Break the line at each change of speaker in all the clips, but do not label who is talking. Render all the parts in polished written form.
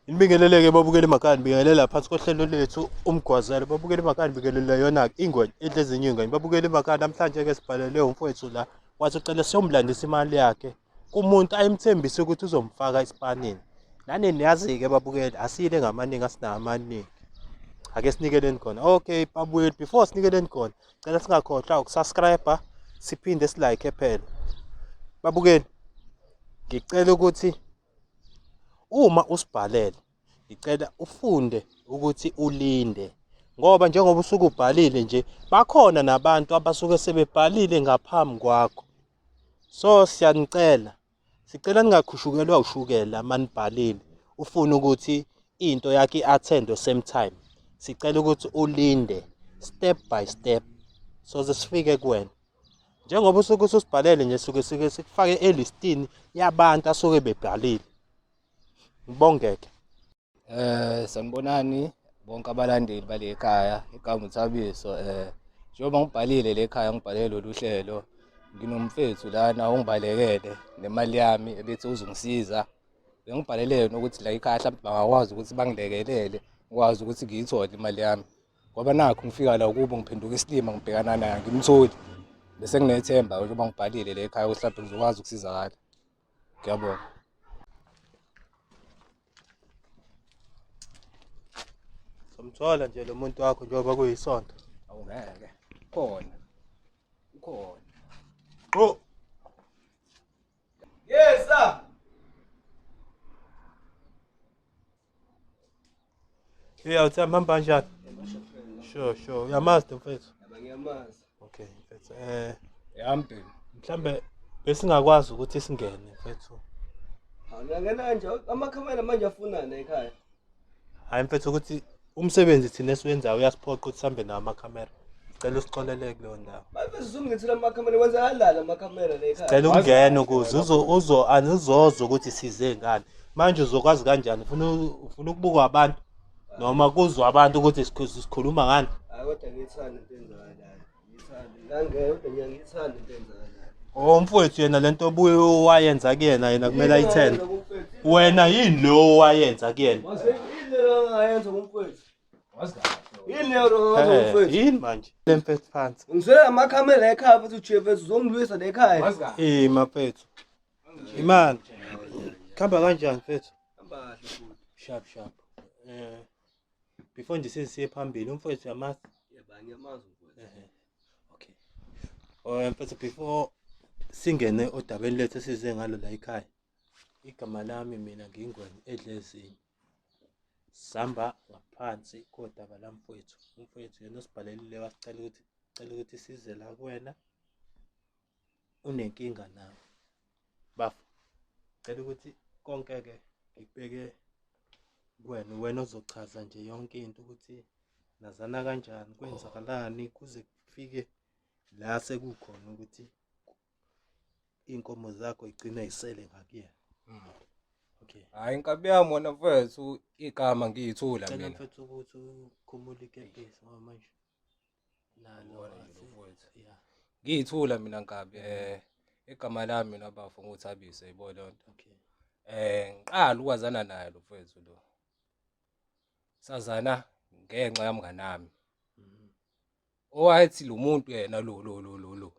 Nibingeleleke babukeli emakhaya, nibingelela phansi kohlelo lethu umgwazelo. Babukeli emakhaya, nibingelela yona-ke ingwenya edla ezinye iy'ngwenya. Babukeli emakhaya, namhlanje-ke sibhalele umfowethu la, wathi ucela siyomlandisa imali yakhe kumuntu ayemthembise ukuthi uzomfaka esipanini. Nani niyazi-ke babukeli, asiyile ngamaningi, asinawo amaningi. Ake sinikeleni khona. Okay, babukeli, before sinikeleni khona, cela singakhohlwa ukusubscribe, siphinde silike phela. Babukeli, ngicela ukuthi uma usibhalele ngicela ufunde ukuthi ulinde ngoba njengoba usuke ubhalile nje bakhona nabantu abasuke sebebhalile ngaphambi kwakho. So siyanicela, sicela ningakhushukelwa ushukela manibhalile ufuna ukuthi into yakhe i-attendwe same time. Sicela ukuthi ulinde step by step soze sifike kuwena. Njengoba usuke ususibhalele nje suke sike sikufake elistini yabantu asuke bebhalile. Ngibongeke.
Sanibonani bonke abalandeli bale ekhaya, igama uThabiso. Njengoba ngibhalile le ekhaya ngibhalele lolu hlelo, nginomfethu lana ongibalekele nemali yami ebethi uzongisiza. Bengibhalele yena ukuthi la ekhaya mhlawumbe bangakwazi ukuthi bangilekelele, ngikwazi ukuthi ngiyithole imali yami. Ngoba nakhu ngifika la kubo ngiphenduka isilima ngibhekana naye angimtholi. Bese nginethemba njengoba ngibhalile la ekhaya ukuthi mhlawumbe ngizokwazi ukusizakala. Ngiyabonga.
Somthola nje lo muntu wakho njengoba kuyisonto.
Awungeke. Ukhona. Ukhona.
Oh.
Yes sir.
Hey, awuthemba hamba kanjani? Sure, sure. Uyamazi lo mfethu?
Yaba ngiyamazi.
Okay, mfethu.
Yami.
Mhlambe besingakwazi ukuthi singene mfethu.
Hawu ngiyangena kanje amakhamera manje afunana ekhaya.
Hayi mfethu ukuthi umsebenzi thina esiwenzayo uyasiphoqa ukuthi sihambe nawo amakhamera. Sicela usixolele kuleyo ndawo.
Manje uzungilethela amakhamera wenza kanjani amakhamera la ekhaya?
Sicela ukungena ukuze uzo uzo anizozwa ukuthi size ngani. Manje uzokwazi kanjani? Ufuna ukubukwa abantu noma kuzwa abantu ukuthi sikhuluma ngani?
Hayi kodwa ngiyithanda into enzakalayo. Ngiyithanda. Ngangeke kodwa ngiyangithanda into enzakalayo.
Oh mfowethu yena lento obuye wayenza kuyena yena kumele ayithende. Wena yini lo wayenza kuyena?
Yini leyo angayenza kumfowethu?
Wazi kahle.
Yini leyo angayenza kumfowethu?
Yini manje? Le mfethu phansi.
Ngiswele amakhamera ekhaya futhi ujiye mfethu uzongilwisa la ekhaya.
Wazi kahle.
Eh mafethu. Imani. Khamba kanjani mfethu?
Hamba kahle futhi.
Sharp sharp. Before nje sesiye phambili umfowethu uyamazi?
Yebo ngiyamazi umfowethu.
Okay. Oh mfethu before singene odabeni lethu esize ngalo la ekhaya. Igama lami mina ngingwenya edle ezinye. Samba ngaphansi kodaba lamfowethu. Umfowethu yena osibhalelile wasicela ukuthi cela ukuthi size la kuwena. Unenkinga nawe. Bafo. Cela ukuthi konke ke ngikubeke kuwena, wena ozochaza nje yonke into ukuthi nazana kanjani, kwenzakalani kuze kufike la sekukhona ukuthi inkomo zakho igcine isele ngakuyena. Okay.
Hayi inkabi yami wena mfethu igama ngiyithula
Cela
mina.
mfethu ukuthi ukhumule ikepisi ngoba manje nalo
Ubona nje lo mfowethu.
Yeah.
Ngiyithula mina nkabi igama lami mina bafo nguThabiso yabo leyo nto.
Okay.
Ngiqala ukwazana naye lo mfowethu lo. Sazana ngenxa yamngani wami. Owathi lo muntu yena lo lo lo lo lo.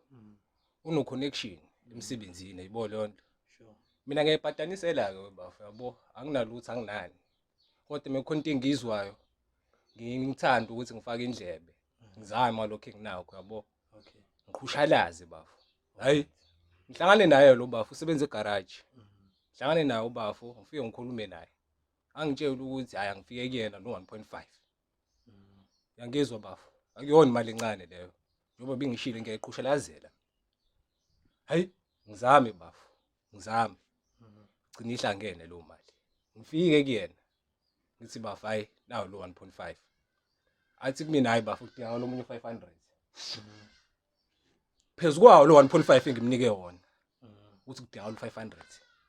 Uno connection emsebenzini yabo leyo nto.
Sure.
Mina ngiyayipatanisela ke bafo yabo anginalutho anginani. Kodwa uma kukhona into engiyizwayo ngithanda ukuthi ngifake indlebe. Ngizame lokho enginakho yabo.
Okay.
Ngiqhushalaze bafo. Hayi ngihlangane naye lo bafo usebenza egarage. Ngihlangane naye ubafo ngifike ngikhulume naye. Angitshela ukuthi hayi angifike kuyena no 1.5. Yangizwa bafo. Akuyona imali encane leyo. Njengoba bengishilo ngiyayiqhushalazela. Hayi ngizame bafo. Ngizame. Gcina ihlangene leyo mali. Ngifike kuyena. Ngithi bafo hayi nawo lo 1.5. Athi kumina hayi bafo kudingakala omunye 500. Phezu kwawo lo 1.5 engimnike wona. Uthi kudingakala 500.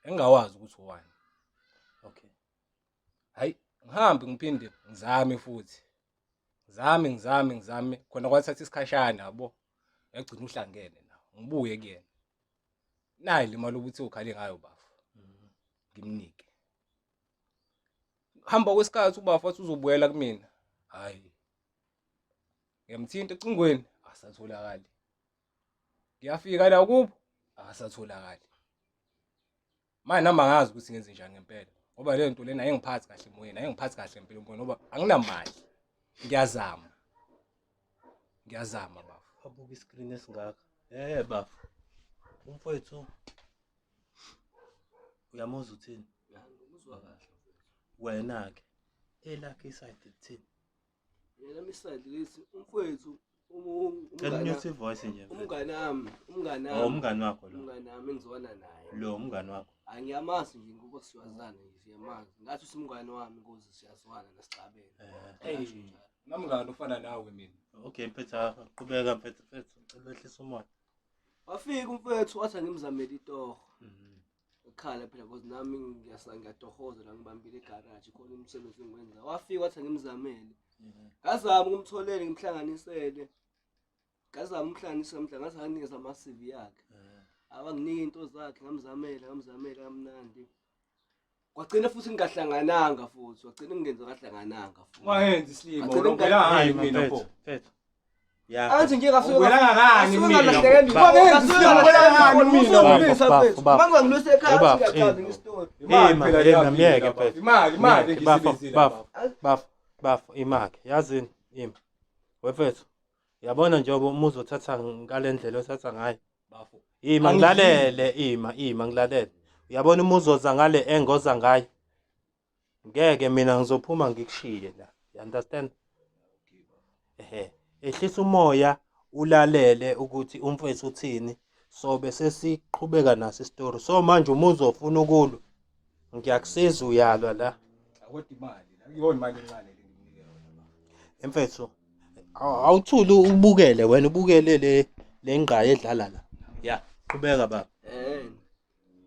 Engingawazi ukuthi owani.
Okay.
Hayi ngihambe ngiphinde ngizame futhi. Ngizame ngizame ngizame khona kwathatha isikhashana yabo. Yagcina uhlangene nawo. Ngibuye kuyena. Nayi le mali ukuthi ukhale ngayo bafo. Ngimnike. Kuhamba kwesikhathi ubafo wathi uzobuyela kumina. Hayi. Ngiyamthinta ecingweni asatholakali. Ngiyafika la kubo akasatholakali. Manje nami angazi ukuthi ngenze njani ngempela ngoba le nto lena ayingiphathi kahle emoyeni, ayingiphathi kahle ngempela emoyeni ngoba anginamali. Ngiyazama. Ngiyazama bafo.
Abuka iskrini esingaka. Eh bafo. Umfowethu uyamuzwa uthini?
Ngimuzwa kahle.
Wena-ke elakhe isayidi lithini?
Yena misayidi lithi umfowethu
Cela unyuse ivoice nje. mfethu.
umngane wami, umngane
Oh,
wami.
umngani wakho lo.
Umngane wami engizwana naye.
Lo umngani wakho.
Angiyamazi nje ngoba siyazana nje siyamazi. Ngathi usimngane wami ukuze siyazwana nasixabene.
Eh,
Hey, namngani ofana nawe mina.
okay mfethu, ah, qhubeka mfethu, mfethu, cela wehlise umoya.
Wafika umfowethu wathi angimzamele itoho.
Mhm.
Ekhala phela because nami ngiyatohoza la ngibambile egaraji khona umsebenzi engiwenza. Wafika wathi angimzamele. Ngazama ukumtholela ngimhlanganisele. Ngazama umhlanganisa ngamhla ngaze nganikeza ama-CV yakhe.
Eh,
Abanginike into zakhe ngamzamela ngamzamela kamnandi. Kwagcina futhi ngingahlangananga futhi, wagcina ngingenza ngahlangananga futhi.
Ungayenzi isilima,
Agcine
ubuyela
Hey,
ngani mina
mfethu,
pho?
mfethu. Ya.
Angithi nje ngafika
Ubuyela ngani mina?
Baba, baba, baba.
Mangangilwisa ekhaya
Baba,
ngiyachaza
eh.
ngestori.
Imali
Ima,
phela
ima,
leya
myeke
phela,
mfethu.
Imali, imali
Myeke, bafo,
engiyisebenzile
bafo.
bafo.
Bafo, bafo, imake. Yazini, ima. Wefethu. Yabona njengoba uma uzothatha ngale ndlela othatha ngayo.
Bafo.
Ima
Angidli.
ngilalele, ima, ima ngilalele. Uyabona uma uzoza ngale engoza ngayo. Ngeke mina ngizophuma ngikushiye la. You understand? Ehe. Ehlisa umoya ulalele ukuthi umfethu uthini. So bese siqhubeka naso isitori. So manje uma uzofuna ukulwa ngiyakusiza uyalwa la.
Kodwa imali la, kuyona imali encane le ngikunike yona bafo.
Mfethu awuthuli ubukele wena ubukele le le ngqayi edlala la. Ya, qhubeka baba.
Eh.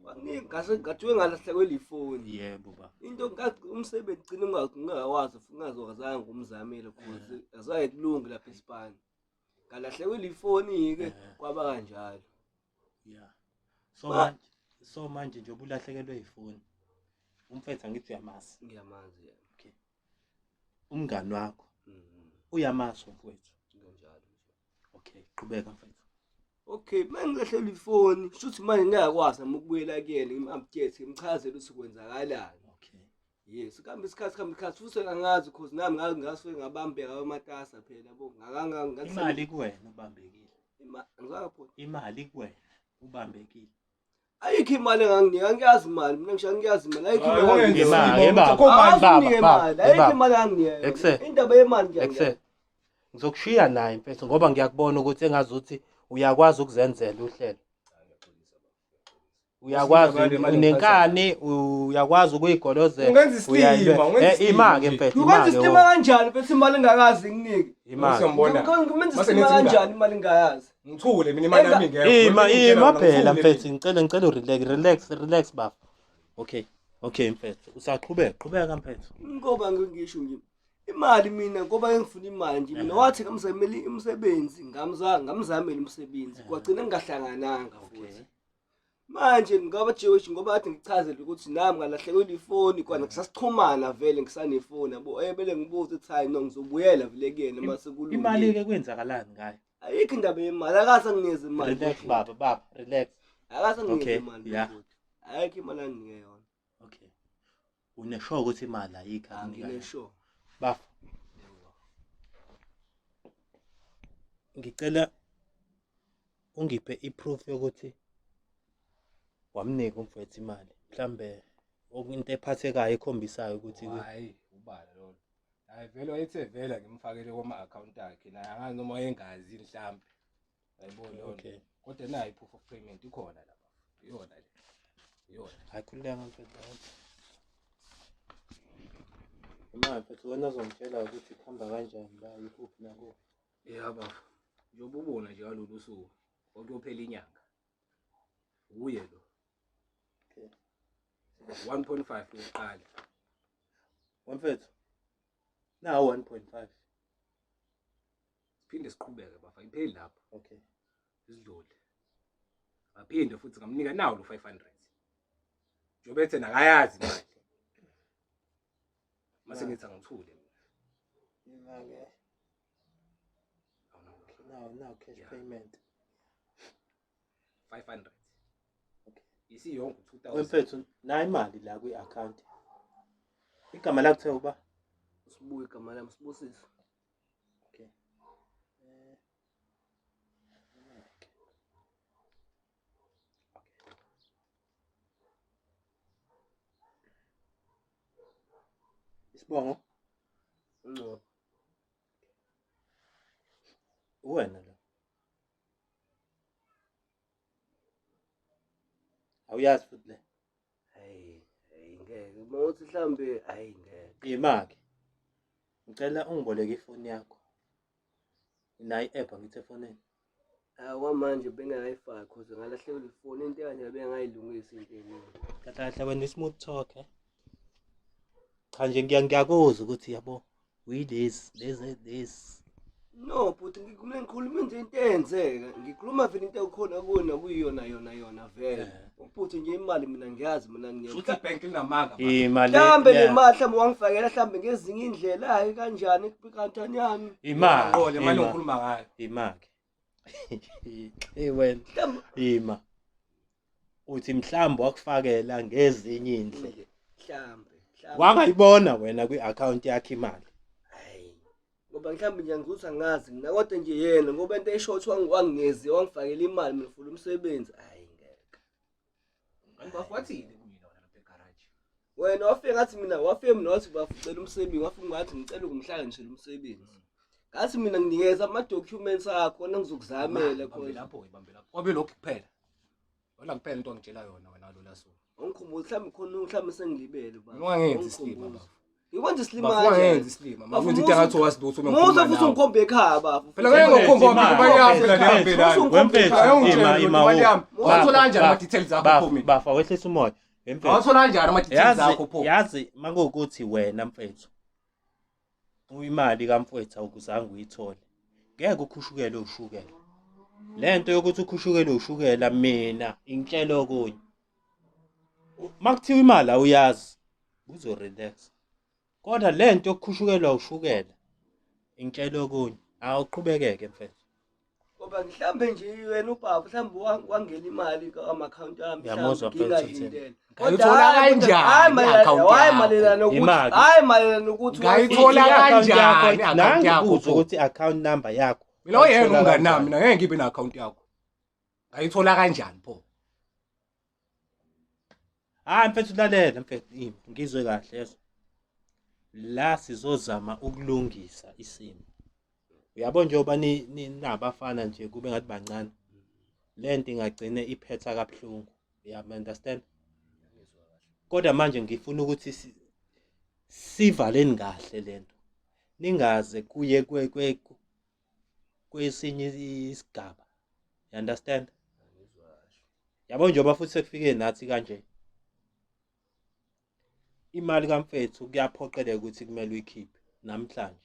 Wanginika ngase ngathiwe ngalahlekelwa ifoni.
Yebo baba.
Into umsebenzi gcina ungawazi ungazokwazanga umzamile cause azange kulunge lapha esipani. Ngalahlekelwa ifoni ke
Eh.
kwaba kanjalo.
Yeah. So manje so manje nje ubulahlekelwe ifoni. Umfethu angithi uyamazi.
Ngiyamazi yena.
Umngani wakho
Mhm.
uyamazi umfowethu.
Kanjalo nje.
Okay, qhubeka mfethu.
Okay, mangilahlekelwa ifoni, shuthi manje ngiyakwazi nami ukubuyela kuyena ngim-update ngimchazele ukuthi kwenzakalani.
Okay.
Yes, kuhamba isikhathi kuhamba isikhathi futhi angazi cause nami ngasuke ngabambeka amatasa phela yabo. Ngakanga
Imali kuwena ubambekile.
Ngizakapho.
Imali kuwena ubambekile.
Ayikho imali enganginika, angiyazi imali, mina ngisho angiyazi imali. Ayikho
Hayi,
imali.
ungenzi
enganginika.
Imali,
isilima,
baba.
akho mali.
Angazi
Baba,
unginike
baba,
imali, ayikho
baba.
imali enganginika yona.
Ekse.
Indaba yemali nje
Ekse.
angiyazi.
Ngizokushiya naye mfethu ngoba ngiyakubona ukuthi engazuthi uyakwazi ukuzenzela uhlelo. Uyakwazi
Imali, imali
unenkani, uyakwazi ukuyigolozela.
Ungenza isilima,
Uyayilwe-
ungenza
Eh,
isilima
ima-ke
nje.
mfethu,
Ukwenza
ima-ke
isilima
wo.
kanjani bese imali engakazi nginike?
Ima-ke.
Siyambona.
Ngimenza
Mase
isilima
ngithi
kanjani imali engayazi?
Ngithule mina imali yami ingekho.
Ima,
Wena ngitshela
ima
wena,
phela
ngithule
mfethu,
mina.
ngicela ngicela urelax, relax, relax bafo. Okay. Okay mfethu, usaqhubeka, qhubeka mfethu.
Ngoba ngisho nje imali mina ngoba ngifuna imali nje mina wathi ngamzamela umsebenzi ngamzamela umsebenzi kwagcina ngingahlangananga futhi. Manje ngaba Jewish ngoba kade ngichazele ukuthi nami ngalahlekelwa ifoni kwana kusasixhumana vele ngisanefoni yabo ebele ngibuza ukuthi hayi no ngizobuyela vele kuyena mase kulungile.
Imali ke kwenzakalani ngayo?
Ayikho indaba yemali akase anginikeze imali.
Relax baba, baba, relax.
Akase anginikeze
Okay,
imali.
yeah.
futhi. Ayikho imali anginike yona.
Okay. Unesure ukuthi imali ayikho akunika yona.
Anginesure.
Bafo, ngicela ungiphe iproof yokuthi wamnika umfowethu imali. Mhlambe into ephathekayo ekhombisayo ukuthi
Hayi, ubala lolo. Hayi vele wayethe vele ngimfakele kwama account akhe naye angazi noma wayengazi mhlambe. Ayibona lona.
Okay.
Kodwa nayo i-proof of payment ikhona lapha. Iyona le. Iyona.
Hayi khululeka mfethu. Imali mfethu wena uzongitshela ukuthi kuhamba kanjani la ikuphi nakuphi.
Ya bafo. Njengoba ubona nje ngalolu suku kwakuyophela inyanga. Uye lo.
Okay.
1.5 lokuqala.
Wemfethu. Nawu 1.5.
Siphinde siqhubeke bafo, ayipheli lapho.
Okay.
Sidlule. Aphinde futhi ngamnika nawo lo 500. Njengoba ethe nakayazi imali. Mase ngithi angithule mina.
Imake. Now, now cash payment.
500.
Okay.
Isiyonke 2000.
Wemfethu nayi imali la kwi-account. Igama lakho kuthiwa uba?
Sibuye igama lami Sibusiso.
Okay. Isibongo?
Ngcobo.
Uwena lo. Awuyazi futhi le.
Hayi, hayi ngeke. Uma uthi mhlambe hayi ngeke.
Imake. Ngicela ungiboleke ifoni yakho. Nayi i-app angithi efonini.
Ah kwamanje bengingayifaki cause ngalahlekelwa ifoni into ekanje bengingayilungisi into eningi.
Kahle kahle wena i-smooth talk eh. Cha nje ngiyakuzwa ukuthi yabo uyilezi lezi lezi.
No but ngikhuluma ngikhuluma nje into eyenzeka. Ngikhuluma vele into ekhona kuyona kuyiyona yona yona vele. Ubhuti nje imali mina ngiyazi mina
Shuthi ibhenki linamanga.
Imali.
Mhlambe le mali mhlambe wangifakela mhlambe ngezinye indlela hayi kanjani kwikantani yami.
Imali.
Le mali ongikhuluma ngayo.
Imali. Hey wena.
Mhlambe
Ima. Uthi mhlawumbe wakufakela ngezinye indlela.
mhlambe mhlambe.
Wangayibona wena kwi-account yakhe imali.
Hayi. Ngoba mhlawumbe nje ngikuthi angazi mina kodwa nje yena ngoba into esho ukuthi wangezi wangifakela imali mina ngifuna umsebenzi. Hayi ngeke.
Kanti bafo wathini kumina wena lapha egarage?
Wena wafika ngathi mina wafika mina wathi bafucela umsebenzi wafika ngathi ngicela ukumhlanganisela umsebenzi. Ngathi mina nginikeza ama-documents akho wena ngizokuzamela
Bambe
khona.
lapho ibambe lapho. Kwabe lokhu kuphela. Wala kuphela into ongitshela yona wena lola so.
Ungikhumbuza mhlawumbe khona mhlawumbe sengilibele baba.
Ungangenzi isilima
Ungikhumbuze.
bafo.
Ngikwenza isilima
Bafo ungangenzi isilima.
Bafo,
Manje into engathi wazi lutho uma
Musa
ngikhuluma
futhi
nawe.
ungikhombe ekhaya bafo.
Phela ngeke ngokukhomba
Imali.
imali yami phela leyo phela.
Wemfethu
Ayongitshela
ima ima.
imali yami.
wo.
Wathola kanjani
Bafa,
ama-details akho
bafa,
pho mina?
Bafa wehlisa umoya. Wemfethu.
Awathola kanjani ama-details
Yazi
akho pho?
yazi makuwukuthi wena mfethu imali kamfethu awukuzange uyithole. Ngeke ukhushukele ushukela. Lento yokuthi ukhushukele ushukela mina ingitshela okunye. Makuthiwa imali awuyazi uzo relax. Kodwa lento yokukhushukelwa ushukela ingitshela okunye. Awuqhubekeke mfethu.
Ngoba mhlawumbe nje wena ubaba mhlawumbe wangena imali kwama-account yami
Uyamuzwa
mhlawumbe
mfethu
ngingayilindele.
Ngayithola
Kodwa hhayi,
kanjani
hhayi mayelana-
i-account
hhayi
yakho?
mayelana nokuthi
Imali.
hhayi mayelana nokuthi
Ngayithola
I-account
kanjani
yakho,
i-account yakho
nangikuzwa
pho?
ukuthi i-account number yakho.
Mina oyena
wayithola
umngani nami
kanjani.
mina ngeke ngibe ne-account yakho. Ngayithola kanjani pho?
Hayi mfethu lalela mfethu ima ngizwe kahle yeso. La sizozama ukulungisa isimo. Uyabo njengoba ni nabafana nje kube ngathi bancane. Lento ingagcine iphetha kabuhlungu. You understand? Kodwa manje ngifuna ukuthi sivaleni kahle lento. Ningaze kuye kwe kwe kwesinye isigaba. You understand? Yabo njengoba futhi sekufike nathi kanje. Imali kamfethu kuyaphoqeleka ukuthi kumele uyikhiphe namhlanje.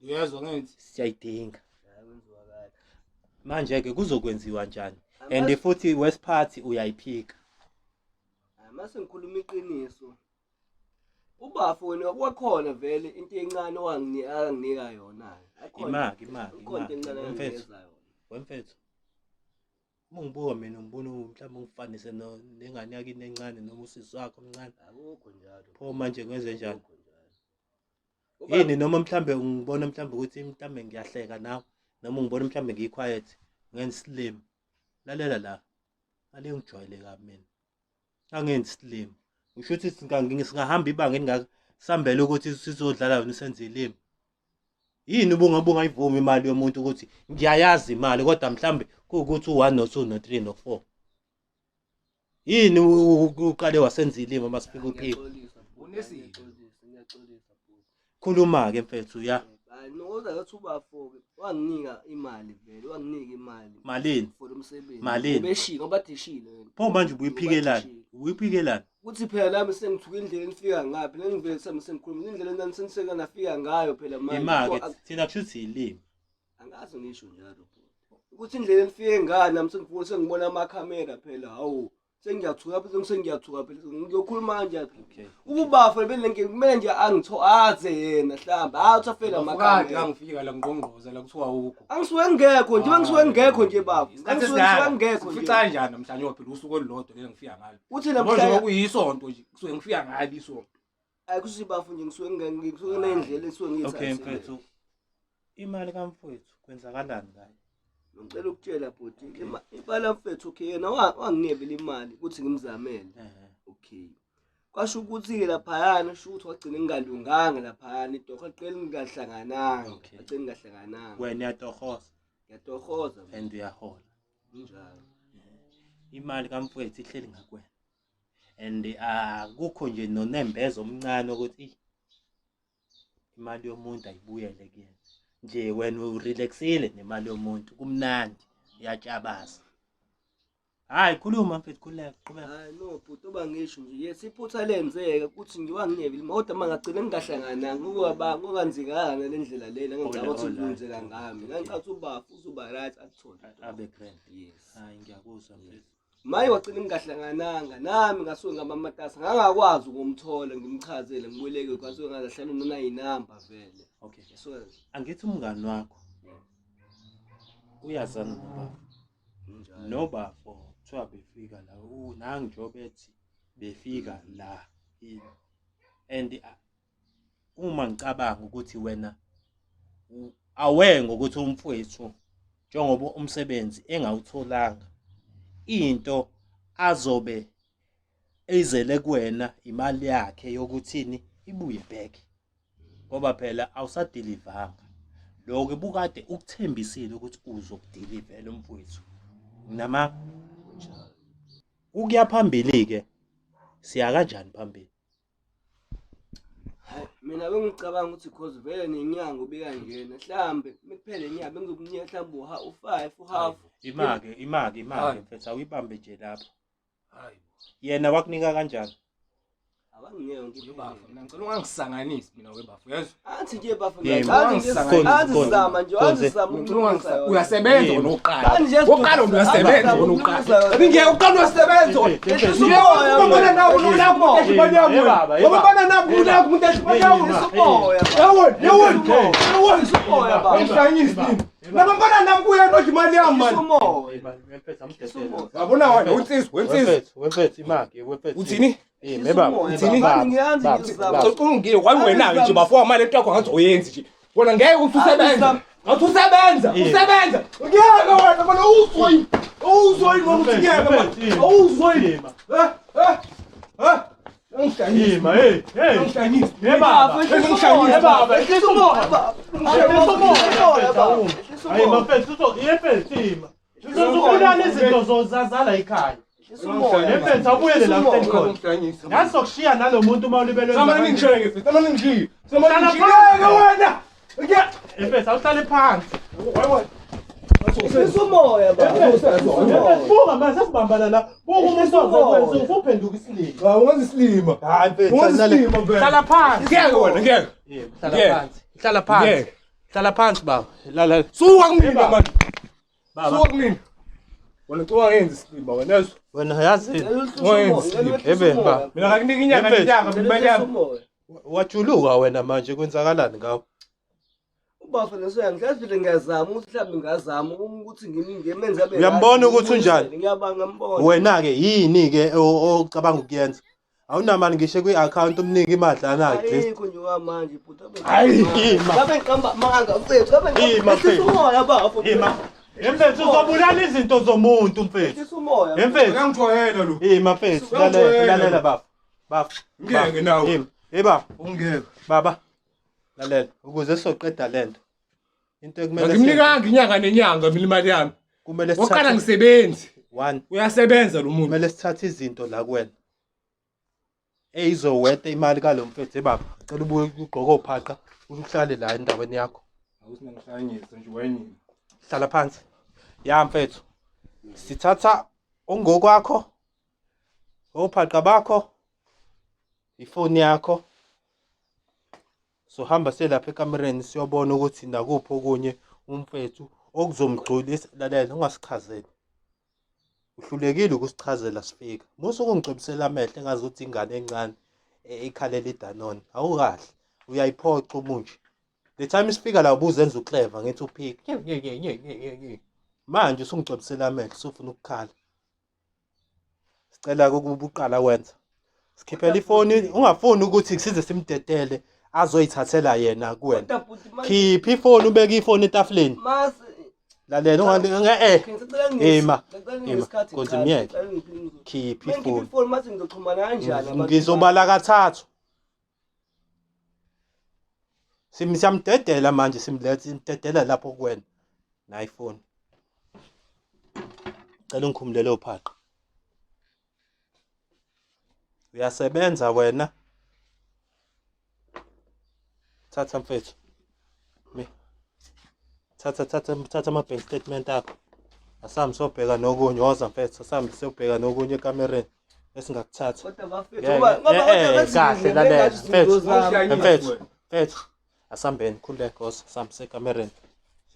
Uyezwa ngithi?
Siyayidinga.
Hhayi, kwenziwa kahle.
Manje ke kuzokwenziwa njani? And futhi West Party uyayiphika.
Hhayi, mase ngikhuluma iqiniso ubafo wena kwakhona vele into encane owanginika yona.
Imaki imaki
Ikhona into
imaki.
encane
Wemfethu,
anginikeza yona.
wemfethu. Uma ungibuka mina ngibona mhlawumbe ungifanise nengane yakini encane noma usisi wakho omncane.
Akukho njalo.
Pho manje kwenze njani?
Akukho njalo. Ngoba-
Yini noma mhlambe ungibona mhlambe ukuthi mhlambe ngiyahleka nawe noma ungibona mhlambe ngiyi-quiet ngenza slim. Lalela la. Ale ngijwayele kabi mina. Angenzi slim. Usho ukuthi singahamba ibanga elingaka sambele ukuthi sizodlala wena usenze ilimi. Yini ubungabe ungayivumi imali yomuntu ukuthi ngiyayazi imali kodwa mhlambe kuwukuthi u1 no 2 no 3 no 4. Yini uqale wasenza ilimi uma sifika uphika.
Ngiyaxolisa bhuti,
Unesimo.
ngiyaxolisa, ngiyaxolisa bhuti.
Khuluma ke mfethu ya.
Hayi nokuza ngathi ubafo-ke wanginika imali vele wanginika imali
Malini?
for umsebenzi.
Malini?
Ubeshilo ngoba dishile wena.
Pho manje ubuyiphikelani? Ubuyiphikelani?
Kuthi phela nami sengithuka indlela enifika ngaphi nengivele sami sengikhuluma indlela nami seniseka nafika ngayo phela manje.
Imake
So,
thina kushuthi ilimi.
angazi ngisho njalo bhuti. Ukuthi indlela enifike ngayo nami sengifuna sengibona amakhamera phela hawu. Sengiyathuka phela, sengiyathuka phela, ngiyokhuluma kanjani?
Okay.
Ukubafa belenke kumele nje angitho aze yena mhlawumbe athi afela
Kade
amakamera.
ngangifika la ngqongqoza la kuthiwa awukho.
Angisuke ngekho nje, ngisuke ngekho nje baba.
Isikhathi
Ngisuke
esidala.
ngekho nje.
Sifica kanjani namhlanje ngoba phela usuku olulodwa lelo ngifika ngalo.
Uthi
Yabo nje
namhlanje
kwakuyisonto nje kusuke ngifika ngalo isonto.
ayikusi bafu nje, ngisuke ngisuke nendlela engisuke ngiyithathe.
Okay mfethu. Imali kamfowethu kwenzakalani ngayo?
Ngicela ukutshela bhuti, imali mfethu, okay, yena wanginikela imali ukuthi ngimzamele. Okay. Kwasho ukuthi-ke laphayana, sho ukuthi wagcina ngingalunganga laphayana, itoho liqele ngingahlangananga.
Okay.
Agcine ngingahlangananga.
Wena uyatohoza
Ngiyatohoza mina.
and uyahola.
Kunjalo.
Imali kamfowethu ihleli ngakwena. And akukho nje nonembeza omncane ukuthi "Eyi, imali yomuntu ayibuyele kuyena. Nje wena urelaxile nemali yomuntu kumnandi uyatshabaza. Hayi khuluma mfethu, khululeka, qhubeka.
Hayi no bhuti, oba ngisho nje, yes, iphutha lenzeka ukuthi ngiwanginebe imali, kodwa uma ngagcina ngingahlangananga ngoba ngokanzikanga ngale ndlela lena ngicabanga ukuthi
Alright.
kuyenzeka ngami. Ngangicabanga ukuthi ubafu uzoba right athole.
Abe grand.
Yes.
Hayi ngiyakuzwa mfethu.
Maye wagcina ngingahlangananga nami, ngasuke ngamamatasa ngangakwazi ukumthola ngimchazele ngibuyeleke, kwasuke ngazahlala nonayinamba vele.
Okay.
So
Angithi umngani wakho uyazana nobaba.
Kunjalo.
Nobafo kuthiwa befika la nangu njengoba ethi befika la yini. And uma ngicabanga ukuthi wena aware ngokuthi umfowethu njengoba umsebenzi engawutholanga into azobe ezele kuwena imali yakhe yokuthini ibuye back, ngoba phela awusadilivanga lokho bukade ukuthembisile ukuthi uzokudilivela umfowethu. Nama ukuya phambili ke siya kanjani phambili?
Hayi, mina bengicabanga ukuthi cause vele nenyanga ubekanjena, mhlambe mekuphele inyanga bengizokunika mhlambe u-5, u-half.
Imake imake imake
Hayi.
mfethu, awuyibambe nje lapho.
Hayi
Yena wakunika kanjani?
Abanginike yonke
bo. Bafa
imali.
mina ngicela ungangisanganisi mina webafa uyezwa.
Athi nje bafa,
Yebo.
athi nje athi sizama nje, athi sizama
Ngicela ungangisanga. Uyasebenza wena uqala.
Athi nje
Uqala wena uyasebenza wena uqala. Ngeke uqala uyasebenza wena.
Ehlisa umoya.
Ubona nawe unakho umuntu edla imali yami wena. Ubona nawe unakho umuntu edla imali yami.
Ehlisa umoya.
Yawona, yawona, yawona.
Ehlisa umoya baba.
Ngihlanyisi nini? Nabambana nami kuya nodla imali yami
Ehlisa
mani.
umoya.
Yabona wena unsizwa, wensizwa.
Wemfethu, wemfethu imake, wemfethu.
Uthini?
Eh, mebaba.
Uthini? Ngiyazi ngizama.
Xoxa ungile kwayi wena nje bafo mali into yakho ngathi uyenzi nje. Wena ngeke uthi usebenza. Ngathi usebenza, usebenza. Ngeke wena bona uzoyi. Uzoyi ngoba uthi ngeke manje. Awuzoyi. Eh, eh. Eh. Ngihlanyisa.
Ima, hey, hey.
Ngihlanyisa.
Baba,
Ehlisa umoya baba. Ehlisa umoya baba. Ehlisa umoya baba. Ehlisa
Hayi
umoya.
mafethu, uzo yemfethu ima. Uzokulala izinto zozazala ekhaya.
Ehlisa umoya.
Yemfethu awubuyele la uhleli khona.
Ngihlanyisa.
Ngasokushiya nalomuntu uma ulibele.
Samani ngishaye ngefi. Samani ngishiye. Samani
Hlala
ngishiye.
phansi.
Ngeke wena. Ngeke.
Yemfethu awuhlale phansi.
Ehlisa umoya baba.
Yemfethu buka manje sesibambana la. Buka umuntu ozokwenza usuphenduka isilima.
Cha ungenza isilima.
Hayi mfethu.
Ungenza isilima mfethu.
Hlala phansi.
Ngeke wena ngeke.
Yebo, hlala
Ngeke.
phansi. Hlala phansi.
Ngeke.
Hlala phansi baba. Lala.
Suka kumina manje.
Baba.
Suka kumina. Wena ucabanga ngenza isilima wena yezwa.
Wena yazi
Ebe,
baba.
Mina ngakunika inyanga
Yemfethu.
nenyanga imali yami.
Wajuluka wena manje kwenzakalani ngawe?
Ubafa lesoya ngiyazi ngiyazama ukuthi mhlawumbe ngingazama ukuthi ngimenze abe
Uyambona
right,
ukuthi unjani?
Ngiyabanga ngiyambona.
Wena ke yini ke ocabanga ukuyenza? Awunamali ngisho kwi-account umnike imadlana at least.
Ayikho nje kwamanje bhuti.
Hayi, ima.
Ngabe ngiqamba manga mfethu, ngabe
Ima,
ngiqamba
mfethu.
umoya bafo.
Ima. Mfethu uzobulala izinto zomuntu mfethu.
Ehlisa umoya.
Mfethu.
Uyangijwayela lo.
Ima mfethu, lalela, lalela baba. Baba.
Ngeke nawe.
Ima. Hey baba,
Ungeke.
baba. Lalela ukuze sizoqeda lento. Into ekumele
Angimnikanga inyanga nenyanga mina imali yami.
kumele
Wokuqala
sithathe
ngisebenzi.
one
Uyasebenza lo muntu.
kumele sithathe izinto la kuwena. Eyizoweta imali kalo mfethu. Hey baba, cela ubuye ugqoke ophaqa uhlale la endaweni yakho.
Awusinangihlanyisa nje wayini.
Hlala phansi. Ya mfethu. Sithatha ongokwakho. Ophaqa bakho. Ifoni yakho. Sohamba selapha ekamereni siyobona ukuthi nakuphi okunye umfethu okuzomgculisa. Lalela ungasichazeli. Uhlulekile ukusichazela sifika. Musa ukungicwebisela amehlo engazi ukuthi ingane encane ikhalela iDanone. Awukahle. Uyayiphoxa umunje. The time isifika la ubuzenza uclever ngithi uphik. Nye nye nye nye nye nye. Manje usungicwebisela amehlo usufuna ukukhala. Sicela ukuba uqala wenza. Sikhiphela ifoni ungafuni ukuthi size simdedele azoyithathela yena kuwena.
Kodwa bhuti manje
Khipha ifoni ubeke ifoni etafuleni.
mase
Lalela ungalinge eh
Okay, ngicela
Ima.
ngicela
Ima.
ngesikhathi
Nkonzo myeke. Khipha
Mengikhipha
ifoni.
ifoni mase ngizoxhumana kanjani nabantu?
Ngizobala kathathu. Siyamdedela manje simlethe simdedela lapho kuwena. Nayi ifoni. Cela ungikhumulele uphaqa. Uyasebenza wena. Thatha mfethu. Mi. Thatha thatha thatha ama bank statement akho. Asambe sobheka nokunye woza mfethu asambe siyobheka nokunye ekamereni esingakuthatha.
Kodwa bafethu
Ngeke,
ngoba ngoba
eh,
kodwa
kahle, lalela, mfethu. Mfethu, mfethu, asambeni khululeka woza sambe sekamereni.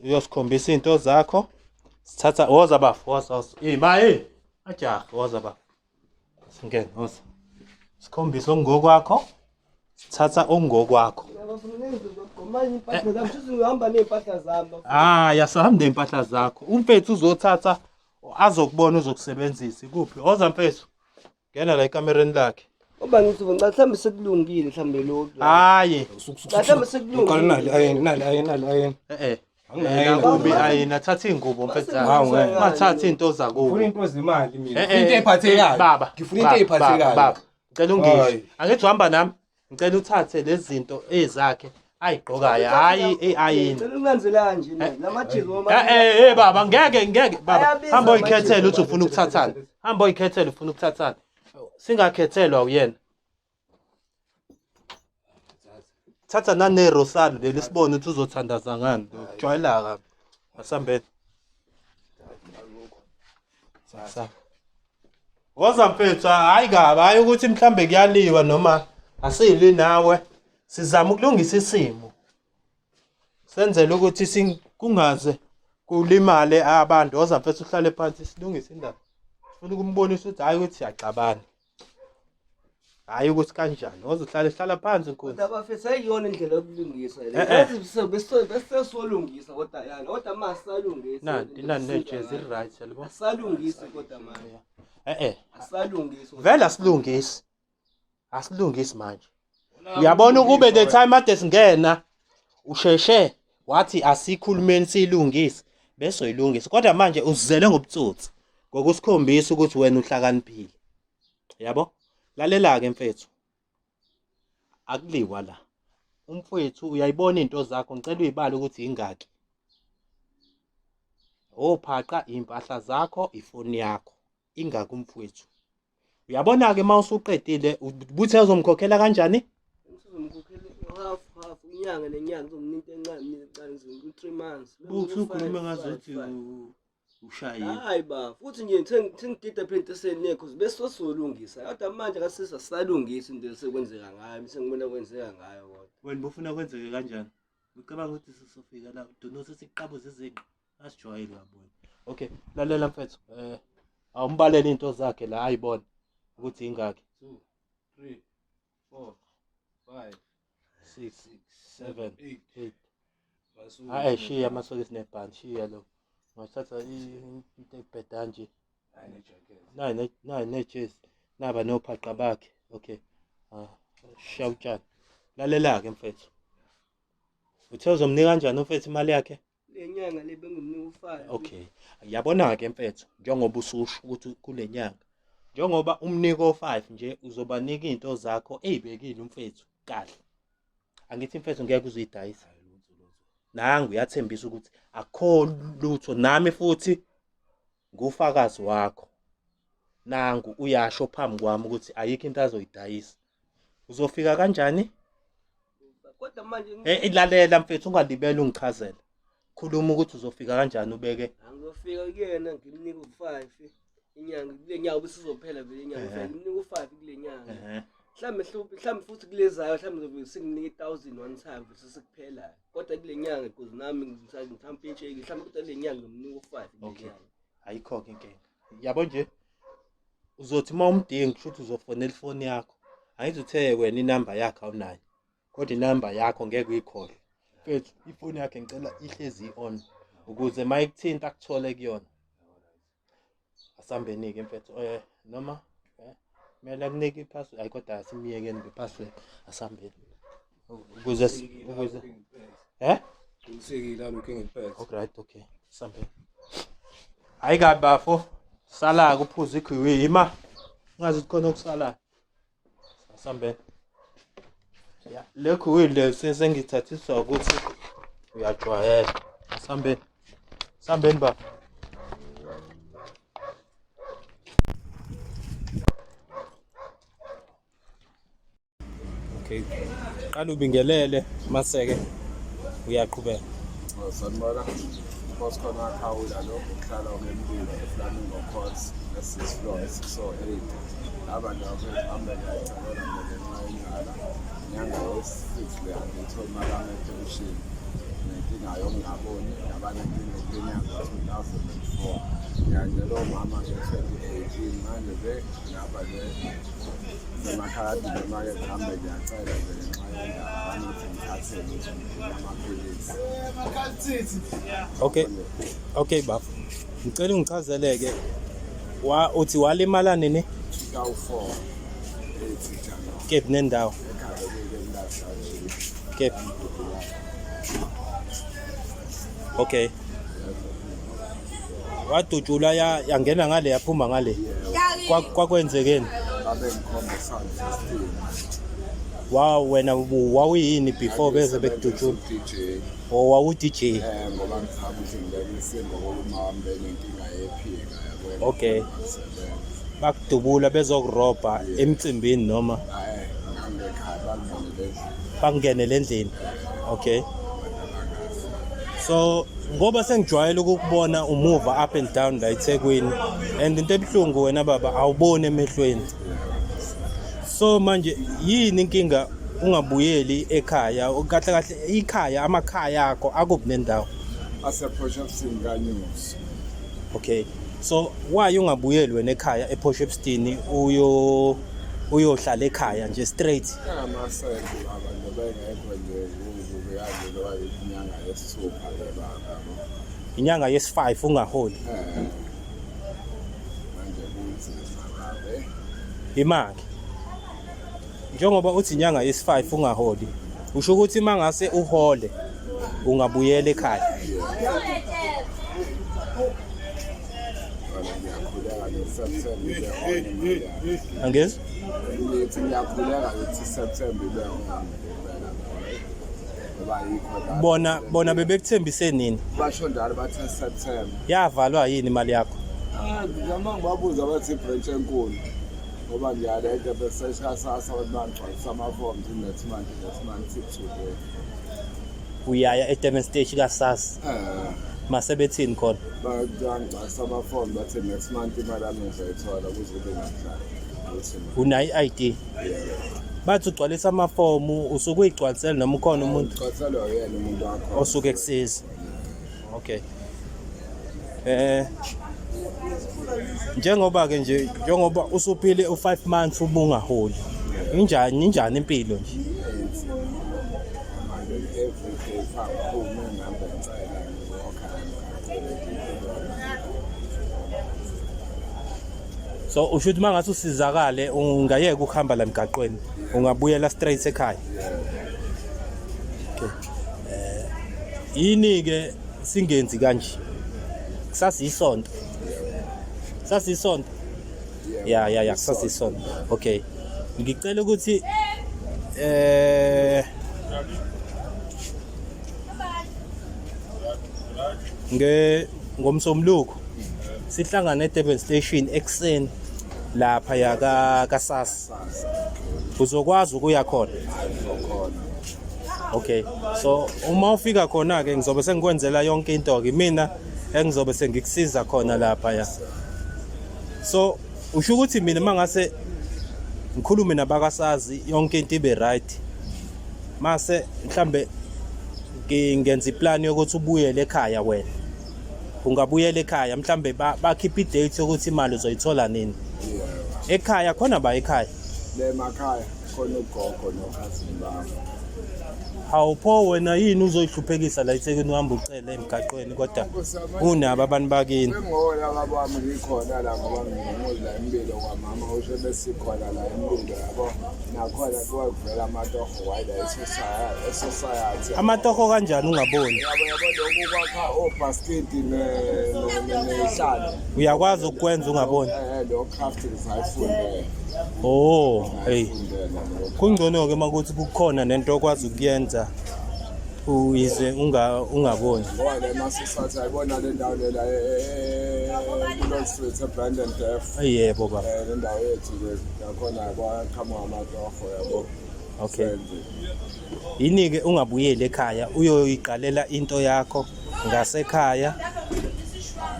Uyosikhombisa izinto zakho. Sithatha woza bafo, woza woza. Ima hey. Ajaha woza bafo. Singene woza. Sikhombise okungokwakho. Sithatha okungokwakho.
Manje impahla zami shuthi ngihamba ney'mpahla zami bafethu.
Hayi asahambe ney'mpahla zakho. Umfethu uzothatha azokubona uzokusebenzisa ikuphi? Woza mfethu. Ngena la ekamereni lakhe.
Ngoba ngithi ngicela mhlawumbe sekulungile mhlawumbe lokhu.
Hayi.
Mhlawumbe sekulungile.
Uqala nali ayeni nali ayeni nali ayeni.
Eh eh.
Anginayo.
Kubi ayina thatha iy'ngubo mfethu.
Hawu, ngeke.
Ungathathi iy'nto zakubo.
Ngifuna into zemali mina.
Eh,
Ngifuna into
eh,
ey'phathekayo.
Baba.
Ngifuna into
baba,
ey'phathekayo.
Baba, ngicela ungizwe.
Hayi.
Angithi uhamba nami. Ngicela uthathe lezi zinto ezakhe ayigqokayo, hayi eayini.
Ngicela ukulandela nje la lamajezi ngoba
Eh eh eh baba ngeke ngeke baba
Ayabiza
hamba uyikhethele
amajezi,
uthi ufuna ukuthathana. Hamba uyikhethele ufuna ukuthathana. Singakhethelwa uyena. Thatha nane rosari leli sibone ukuthi uzothandaza ngani. Jwayela kabi. Asambeni. Sa. Woza mfethu hayi kabi hayi ukuthi mhlambe kuyaliwa noma asili nawe. Sizama ukulungisa isimo. Senzele ukuthi kungaze kulimale abantu. Woza mfethu uhlale phansi silungise indaba. Sifuna ukumbonisa ukuthi hayi ukuthi siyaxabana. Hayi ukuthi kanjani. Woza uhlale hlala phansi nkunzi.
Kodwa bafethu ayiyona indlela yokulungisa le.
Eh, eh.
Yazi bese solungisa kodwa yana kodwa manje salungisa.
Nanti nani nejezi right yabo.
Asalungisi kodwa manje.
Eh eh.
Asalungisi.
Vele asilungisi. Asilungisi manje. Uyabona ukube the time ade singena usheshe wathi asikhulumeni siyilungise bese uyilungisa kodwa manje uzizele ngobutsotsi ngokusikhombisa ukuthi wena uhlakaniphile. Yabo? Lalela ke mfethu. Akuliwa la. Umfowethu uyayibona into zakho ngicela uyibale ukuthi ingaki. Ophaqa impahla zakho ifoni yakho ingaki umfowethu. Uyabona ke mawusuqedile ubuthe uzomkhokhela kanjani?
Ngizomkhokhela half half inyanga nenyanga ngizomnika into encane mina encane ngizomnika 3 months.
Usukhuluma ngazuthi ushayile.
Hayi ba futhi nje sengidida phela into esenekho cause bese solungisa kodwa manje kasisa salungisa into esekwenzeka ngayo sengibona kwenzeka ngayo kodwa.
Wena bufuna kwenzeke kanjani? Ucabanga ukuthi sisofika la duno sesiqabuza izinqa asijwayele kabona. Okay, lalela mfethu. Eh awumbalele into zakhe la ayibona ukuthi ingaki.
2 3 4 5
6 7
8
8. Hayi shiya amasokisi nebhandi shiya lo. Ngathatha into ebheda nje. Nayi nayi nejezi. Naba nophaqa bakhe. Okay. Ah, shiya utshani. Lalela ke mfethu. Uthe uzomnika kanjani umfethu imali yakhe?
Le nyanga le bengimnika u5.
Okay. Yabona ke mfethu njengoba ususho ukuthi kule nyanga njengoba umniko o5 nje uzobanika izinto zakho ezibekile umfethu kahle. Angithi mfethu ngeke uzuyidayisa. Nangu uyathembisa ukuthi akukho lutho nami futhi ngufakazi wakho. Nangu uyasho phambi kwami ukuthi ayikho into azoyidayisa. Uzofika kanjani?
Kodwa manje
Eh lalela mfethu ungalibeli ungichazela. Khuluma ukuthi uzofika kanjani ubeke
angizofika kuyena ngimnika u5 inyanga kule nyanga besizophela vele inyanga ngimnika u5 kule nyanga. Mhlambe mhlambe futhi kulezayo mhlambe ngizobe senginika 1000 one time futhi sekuphela. Kodwa kule nyanga because nami ngithampe intsheki mhlambe kodwa kule nyanga ngimnika u5 kule
Okay.
nyanga.
Ayikho ke inkinga. Yabo nje uzothi uma umdinga kusho ukuthi uzofonela ifoni yakho. Angithi uthe wena inamba yakhe awunayo. Kodwa inamba yakho ngeke uyikhohlwe. Mfethu ifoni yakhe ngicela ihlezi i-on ukuze uma ikuthinta akuthole kuyona. Asambeni-ke mfethu noma kumele akunike i-password. Hayi kodwa asimyekeni nge-password. Asambeni. Ukuze ukuze eh
Qinisekile alokhu engikuphethe.
Alright, okay. Sambeni. Hayi kabi bafo. Sala-ke uphuze ikhiwi ima. Ungazi ukuthi khona okusalayo. Sambeni. Ya, le khiwi le sengithathiswa ukuthi uyajwayela. Asambeni. Sambeni bafo. Okay. Qala ubingelele maseke uyaqhubeka.
Sanibona. Boskhona Khawula lo uhlala kwempilo eFlamingo Court e-six floor e-608. Laba nje bafethu hambe ngiyacela nje ngenxa yendlala. Inyanga yesi-six le angiyitholi imali yami yepension. Nenkinga yokungaboni ngaba nenkinga yokulinyazwa 2004. Ngiyanjela omama nge-2018 manje nje ngapha nje Emakhadi noma-ke mhlawumbe ngiyacela nje ngenxa yendaba banothi ngithathele amaphilisi.
Okay. Okay bafo. Ngicela ungichazeleke wa uthi walimala nini?
2004 8 January.
Kephi nendawo?
Ekhaya bekuke kulahla nje.
Kephi? Okay. Wadutshulwa ya yangena ngale yaphuma ngale. Kwakwenzekeni?
Babengikhomba sound system.
Wow wena wawuyini before beze bekudutshula?
DJ.
Or wawu DJ?
Ngoba ngizama ukuthi ngibeke isimo ngoba uma wami benenkinga yephika yabo.
Okay. Bakudubula bezokurobha emcimbini noma
Hayi, ngangekhaya bangenele endlini.
bakungenele endlini. Okay. So ngoba sengijwayele ukukubona umuva up and down la eThekwini and into ebuhlungu wena baba awuboni emehlweni. So manje yini inkinga ungabuyeli ekhaya kahle kahle ikhaya amakhaya akho akuphi nendawo?
Ase-Port Shepstone kaNews.
Okay. So why ungabuyeli wena ekhaya ePort Shepstone uyo uyohlala ekhaya nje straight?
Amasenti baba nje bengekho nje kubi kanje lo inyanga yesithupha ke baba yabo.
Inyanga yesi-5 ungaholi.
Manje kunzima babe.
Imali. Njengoba uthi inyanga yesi-5 ungaholi, usho ukuthi mangase uhole ungabuyela ekhaya.
Wena ngiyakhuleka nge-September ibe on imali yami.
Angizwa?
Ngithi ngiyakhuleka ukuthi September ibe on impela ngoba ayikho la.
Bona bebekuthembise nini?
Basho njalo bathe September.
Yavalwa yini imali yakho?
Ah, ngizama ngibabuza bathi ibranch enkulu ngoba ngiyalenta bese sasasa abantu bangigcwalisa ama-forms next month next month tip today.
Uyaya eDurban Station kaSARS. Mase bethini khona?
Bangigcwalisa ama-form bathi next month imali yami ngizoyithola kuze kube namhlanje. Ukuthi
Unayo i-ID? Bathi ugcwalisa amafomu usuke uyigcwalisela noma ukhona umuntu
ngigcwaliselwa uyena umuntu wakho.
osuke ekusiza. Okay. Njengoba ke nje njengoba usuphile u5 months ubungaholi. Injani injani impilo nje?
Manje every day phambi ngihambe ngicela ngiwokha emgaqweni.
So usho ukuthi mangase usizakale ungayeka ukuhamba la emgaqweni ungabuyela straight ekhaya. Okay. Yini ke singenzi kanje? Kusasa isonto. Kusasa isonto. Ya ya ya kusasa isonto. Okay. Ngicela ukuthi nge ngomsombuluko sihlangane eDurban Station ekuseni lapha ya ka kaSARS. Uzokwazi ukuya khona. Okay. So uma ufika khona ke ngizobe sengikwenzela yonke into ke mina engizobe sengikusiza khona lapha ya. So usho ukuthi mina mangase ngikhulume nabakasazi yonke into ibe right. Mase mhlambe ngenza iplan yokuthi ubuyele ekhaya wena. Ungabuyela ekhaya mhlambe bakhipha i-date yokuthi imali uzoyithola nini.
Yebo.
Ekhaya khona ba ekhaya?
Le emakhaya khona ugogo nokhazini bami.
Hawu pho wena yini uzoyihluphekisa la eThekwini uhamba ucele emgaqweni kodwa unabo abantu bakini.
Bengola baba wami ngikhona la ngoba ngingomuzi la empilo kwamama usho besikhona la empilo yabo. Nakhona kuwa kuvela amatoho wayila esociety.
Amatoho kanjani ungaboni?
Yabo yabo lokhu kwakha obhaskidi nehlalo.
Uyakwazi ukukwenza ungaboni?
Eh lo craft ngisayifundela.
Oh, hey.
Ngayifundela lokho.
Kungcono-ke uma kuthi kukhona nento okwazi ukuyenza uyize ungaboni.
Ngoba le masisathe ayibona le ndawo lela kulo street eBrandon Def.
Yebo baba.
Le ndawo yethu ke nakhona kwaqhamuka amatoho yabo.
Okay.
Senze.
Yini-ke ungabuyeli ekhaya uyoyiqalela into yakho ngasekhaya?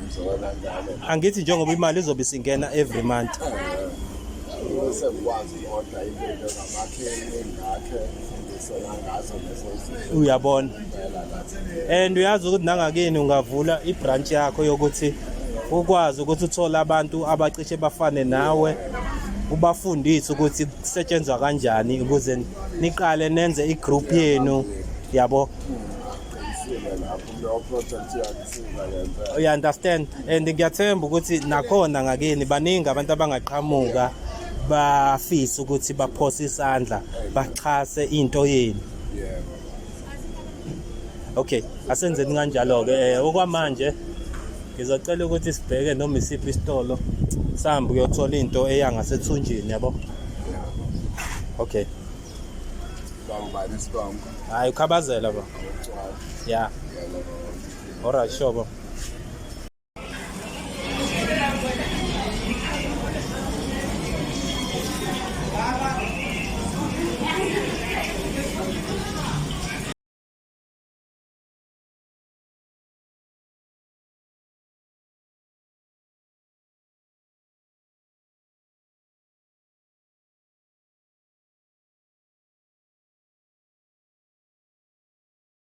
Ngizokwenza njalo.
Angithi njengoba imali izobe isingena every month.
Bese ngikwazi uku-oda into ngamakheni ngakhe ngifundisela ngazo lezo zinto.
Uyabona.
Impela nathi.
And uyazi ukuthi nangakini ungavula ibranch yakho yokuthi ukwazi ukuthi uthole abantu abacishe bafane nawe ubafundise ukuthi kusetshenzwa kanjani ukuze niqale nenze igroup yenu yabo.
Qinisile lapho kuleyo project iyakusiza ngempela.
You understand? And ngiyathemba ukuthi nakhona ngakini baningi abantu abangaqhamuka bafisa ukuthi baphose isandla baxhase into yenu.
Yebo.
Okay, asenzeni kanjalo ke. Okwamanje ngizocela ukuthi sibheke noma isiphi isitolo sihambe uyothola into eya ngasethunjini yabo. Okay.
Bangubani isibongo?
Hayi ukhabazela ba.
Ugcwala.
Yeah.
Yebo.
Alright, sure ba.